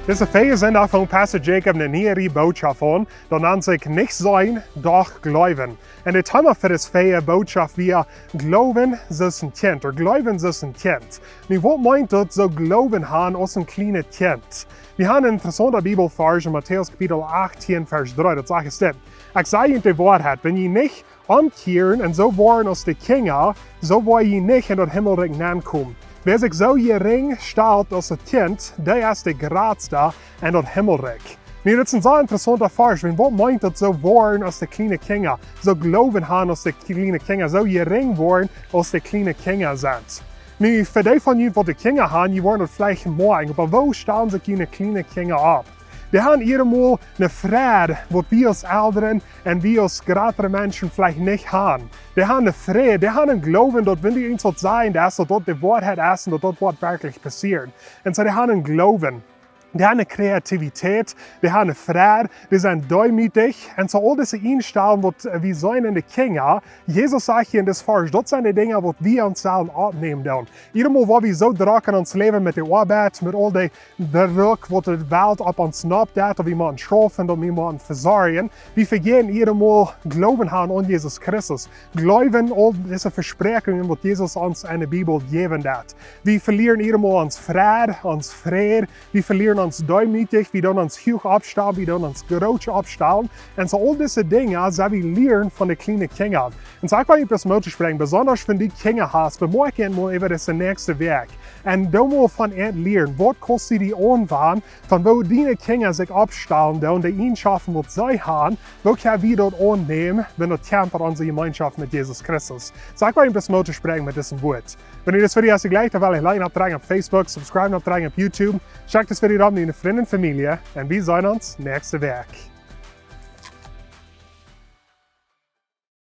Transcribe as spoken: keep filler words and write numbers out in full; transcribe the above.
Dise Woakj sent doa von Pastor Jacob ne niee Bootschoft aun, daut nant sikj Nich seenen, doch jleewen. Un daut Thema fa dise Woakj Bootschoft wia: Jleewen soo aus een Kjint, ooda jleewen soo aus een Kjint. Nu, waut meent daut, soo jleewen haben aus een kjlienet Kjint? Wie haben een interessaunten Bibelvarsch en Matäus Kapitel achtieen, Varsch dree, daut sajcht dit: Ekj saj junt de Woarheit, wan jie nich omkjieren un soo woaren aus de Kjinja, soo woa jie nich en daut Himmelrikj nenkomen. Wäa sikj soo jerinj stalt aus daut Kjint, dee es de jratsta en daut Himmelrikj. Nu, daut es een sea interessaunta Varsch, wiels waut meent daut, soo woaren aus de kjliene Kjinja, soo jleewen haben aus de kjliene Kjinja, soo jerinj woaren aus de kjliene Kjinja sent? Nu, fa dee von junt waut de Kjinja haben, jie woaren daut veleicht moakjen, oba woo stalen sikj june kjliene Kjinja opp? Dee haben eenjemol ne Freid, waut wie aus Elren un wie aus jratre Menschen veleicht nich haben. Dee haben ne Freid, dee haben een Jleewen, daut wan du irjent waut sajchst, daut daut de Woarheit es un daut daut woat werkjlich passieren. Un soo, dee haben een Jleewen, dee haben ne Kreativität, dee haben ne Freid, dee sent deemootich. Un soo aul dise Enstalunk, waut, äh, wie seenen en de Kjinja, Jesus sajcht hia en dit Varsch, daut sent de Dinja, waut wie ons sellen oppnämen doonen. Eenjemol woa wie soo drock en ons Läwen met de Oabeit, met aul dee, de Druck, waut de Welt opp ons nopp deit, daut wie motten schaufen, daut wie motten vesorjen. Wie vejäten eenjemol jleewen haben aun Jesus Christus. Jleewen aul dise Vespräakjungen, waut Jesus ons en de Bibel jäwen deit. Wie velieren eenjemol ons Freid, ons Freid. Wie velieren ons deemootich, wie doonen ons huach oppstalen, wie doonen ons groot oppstalen. Un soo aul dise Dinja, soo wie lieren von de kjliene Kjinja. Un soo ekj well junt bloos Moot toospräakjen, besonda wan du Kjinja hast, bemoakj junt mol äwa dise näakjste Wäakj. Un doo mol von an lieren, waut kaust du die aunwenjen, von woo diene Kjinja sikj oppstalen doonen, de Eenschoft waut see haben, woo kjenn wie daut aunnämen, wan daut kjemt aun onse Jemeenschoft met Jesus Christus? Soo ekj well junt bloos Moot toospräakjen met dise Wieed. Wan die dise Video jlikjt, dan well die liken oppdrekjen opp Facebook, subscribe oppdrekjen opp YouTube. Schekj dise Video dan no diene Frind un Famielje un wie seenen ons näakjste Wäakj.